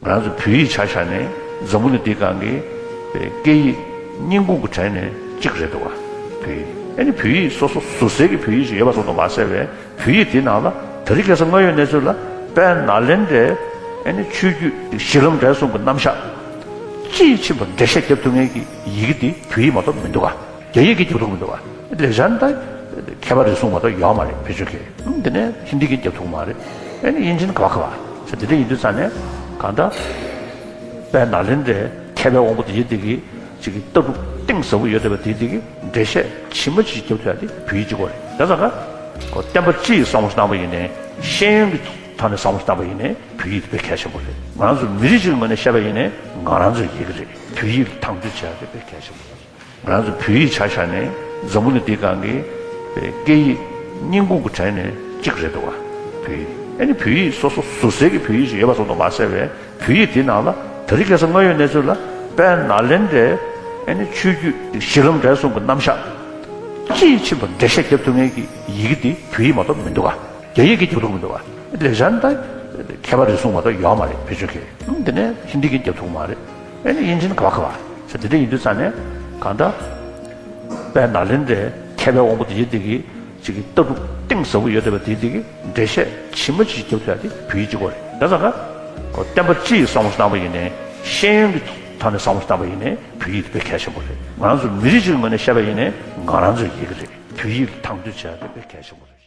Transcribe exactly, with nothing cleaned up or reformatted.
ང་རང་ཚོ་བོད་ཡིག་ཆ་བཞག་ནས་འཛམ་བུ་གླིང་འདིའི་སྒང་གི་སྐད་ཡིག་རྙིང་ཁུངས་ཀྱི་གྲས་ནས་གཅིག་རེད་འདུག་བ། བོད་ཡིག་ཨ་ནི་བོད་ཡིག་སོ་སོ་ཟུར་ཟའི་གི་བོད་ཡིག་ཅིག་ཡོད་པ་ཙམ་དུ་མ་ཟད་པའི་བོད་ཡིག་དེའི་ནང་ལ་དེ་རིང་ཁ་སང་དངོས་ཡོད་གནས་ཚུལ་ལ་དཔལ་ནཱ་ལེནྡྲའི་ཨ་ནི་ཆོས་བརྒྱུད་གཞི་ལམ་འབྲས་གསུམ་གྱི་རྣམ་གཞག་དཔྱིས་ཕྱིན་པ་འགྲེལ་བཤད་རྒྱབ་ཐུབ་མཁན་གྱི་ཡི་གེ་དེ་བོད་ཡིག་མ་གཏོགས་མི་འདུག་བ། རྒྱ་ཡིག་གིས་རྒྱབ་ཐུབ་མི་འདུག་བ། ལེགས་སྦྱར་ད་མཁས་པ་རེ་ཟུང་མ་གཏོགས་ཡོད་མ་རེད། བེད་སྤྱོད་མཁན་དེ་ནས་ཧིན་དི་གིས་རྒྱབ་ཐུབ་མ་རེད། ཨ་ནི་དབྱིན་ཇི་ནི་ག་བ་ག་བ་ཟེར་དེ་འདྲ་ཡིན་དུས་ཙང་ནས་གང་ལྟར་དཔལ་ནཱ་ལེནྡྲའི་མཁས་པའི་དབང་པོ་དེ་དེ་གི་ཅིག་གི་ལྟ་གྲུབ་གཏིང་ཟབ་པོ་ཡོད་བསྡད་པ་དེ་དེ་གི་འགྲེལ་བཤད་ཇི་མ་ཇི་བཞིན་རྒྱབ་ཐུབ་ཡ་དེ་བོད་ཡིག་གཅིག་པོ་རེད། དེ་ཙང་ཀ་ཁོ་བསྟན་པ་སྤྱི་ཡི་བསམ་བློ་བཏང་པ་ཡིན་ནའི་ཤེས་ཡོན་གྱི་ཐོག་ནས་བསམ་བློ་བཏང་པ་ཡིན་ནའི་བོད་ཡིག་དེ་དཔེ་གལ་ཆེན་པོ་རེད། ང་རང་ཚོ་མི་རིགས་གཅིག་གི་ངོས་ནས་བཤད་པ་ཡིན་ནའི་ང་རང་ཚོའི་ཡི་གེ་རེད། བོད་ཡིག་ལ་དང་དོད་བྱེད་ཡ་དེ་དཔེ་གལ་ཆེན་པོ་རེད། ང་རང་ཚོ་བོད་ཡིག་ཆ་བཞག་ནས་འཛམ་བུ་གླིང་འདིའི་སྒང་གི་སྐད་ཡིག་རྙིང་ཁུངས་ཀྱི་གྲས་ནས་གཅིག་རེད་འདུག་བ། བོད་ཡིག་ཨ་ནི་བོད་ཡིག་སོ་སོ་ཟུར་ཟའི་གི་བོད་ཡིག་ཅིག་ཡོད་པ་ཙམ་དུ་མ་ཟད་པའི་བོད་ཡིག་དེའི་ནང་ལ་དེ་རིང་ཁ་སང་དངོས་ཡོད་གནས་ཚུལ་ལ་དཔལ་ནཱ་ལེནྡྲའི་ཨ་ནི་ཆོས་བརྒྱུད་གཞི་ལམ་འབྲས་གསུམ་གྱི་རྣམ་གཞག་དཔྱིས་ཕྱིན་པ་འགྲེལ་བཤད་རྒྱབ་ཐུབ་མཁན་གྱི་ཡི་གེ་དེ་བོད་ཡིག་མ་གཏོགས་མི་འདུག་བ། རྒྱ་ཡིག་གིས་རྒྱབ་ཐུབ་མི་འདུག་བ། ལེགས་སྦྱར་ད་མཁས་པ་རེ་ཟུང་མ་གཏོགས་ཡོད་མ་རེད། བེད་སྤྱོད་མཁན་དེ་ནས་ཧིན་དི་གིས་རྒྱབ་ཐུབ་མ་རེད། ཨ་ནི་དབྱིན་ཇི་ནི་ག་བ་ག་བ་ཟེར་དེ་འདྲ་ཡིན་དུས་ཙང་ནས་གང་ལྟར་དཔལ་ནཱ་ལེནྡྲའི་མཁས་པའི་དབང་པོ་དེ་དེ་གི་ཅིག་གི་ལྟ་གྲུབ་གཏིང་ཟབ་པོ་ཡོད་བསྡད་པ་དེ་དེ་གི་འགྲེལ་བཤད་ཇི་མ་ཇི་བཞིན་རྒྱབ་ཐུབ་ཡ་དེ་བོད་ཡིག་གཅིག་པོ་རེད། དེ་ཙང་ཀ་ཁོ་བསྟན་པ་སྤྱི་ཡི་བསམ་བློ་བཏང་པ་ཡིན་ནའི་ཤེས་ཡོན་གྱི་ཐོག་ནས་བསམ་བློ་བཏང་པ་ཡིན་ནའི་བོད་ཡིག་དེ་དཔེ་གལ་ཆེན་པོ་རེད། ང་རང་ཚོ་མི་རིགས་གཅིག་གི་ངོས་ནས་བཤད་པ་ཡིན་ནའི་ང་རང་ཚོའི་ཡི་གེ་རེད། བོད་ཡིག་ལ་དང་དོད་བྱེད་ཡ་དེ་དཔེ་གལ་ཆེན་པོ་རེད།